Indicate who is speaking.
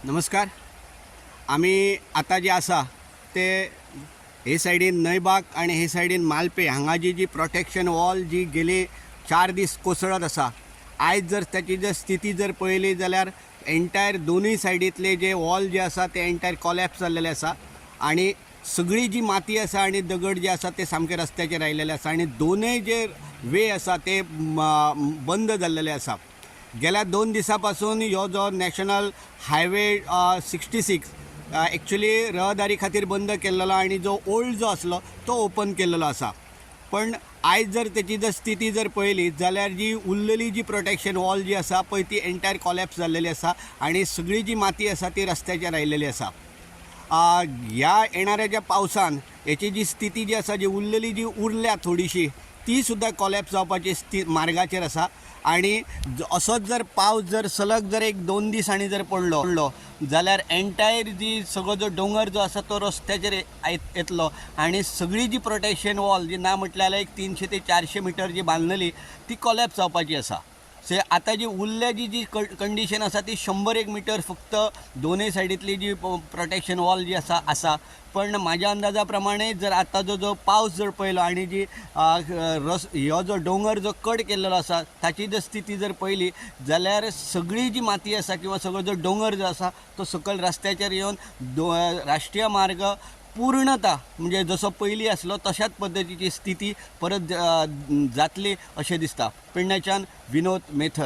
Speaker 1: नमस्कार. आमी आतां जे आसा ते हे सायडीन न्हंयबाग आनी हे सायडीन मालपे हांगा जी जी प्रोटेक्शन वॉल जी गेली 4 दीस कोसळत आसा, आयज जर ताची जर स्थिती जर पळयली जाल्यार एंटायर दोनूय सायडींतले जे वॉल जे आसा ते एंटायर कॉलॅप्स जाल्लेले आसा आनी सगळी जी माती आसा आनी दगड जे आसा ते सामके रस्त्याचेर आयलेले आसा आनी दोनूय जे वे आसा ते बंद जाल्लेले आसा. गेल्या 2 दिसां पासून ह्यो जो नॅशनल हायवे 66 एक्चुली रहदारी खातीर बंद केल्लो आनी जो ओल्ड जो आसलो तो ओपन केल्लो आसा. पण आयज जर तेची जर स्थिती जर पळयली जाल्यार जी उरलेली जी प्रोटेक्शन वॉल जी आसा पळय, ती एंटायर कॉलॅप्स जाल्लेली आसा आनी सगळी जी माती आसा ती रस्त्याचेर आयलेली आसा. ह्या येणाऱ्या ज्या पावसान हेची जी स्थिती जी आसा, जी उरलेली जी उरल्या थोडीशी, ती सुद्दां कॉलॅप्स जावपाची मार्गाचेर आसा. आनी असोच जर पावस जर सलग जर एक 2 दिसांनी जर पडलो जाल्यार एंटायर जी सगळो जो दोंगर जो आसा तो रस्त्याचेर येतलो आनी सगळी जी प्रोटेक्शन वॉल जी ना म्हटल्यार एक 300 ते 400 मिटर जी बांदलेली ती कॉलॅप्स जावपाची आसा. सो आतां जी उरल्या जी जी कंडिशन आसा ती 101 मिटर फक्त दोनूय सायडींतली जी प्रोटेक्शन वॉल जी आसा आसा. पण म्हाज्या अंदाजा प्रमाणे जर आतां जो जो पावस जर पळयलो आनी जी रस ह्यो जो दोंगर जो कट केल्लो आसा ताची जर स्थिती जर पळयली जाल्यार सगळी जी माती आसा किंवा सगळो जो दोंगर जो आसा तो सकयल रस्त्याचेर येवन राष्ट्रीय मार्ग पूर्णता म्हणजे जसो पयलीं आसलो तशाच पद्दतीची स्थिती परत जातली अशें दिसता. पेडण्याच्यान विनोद मेथर.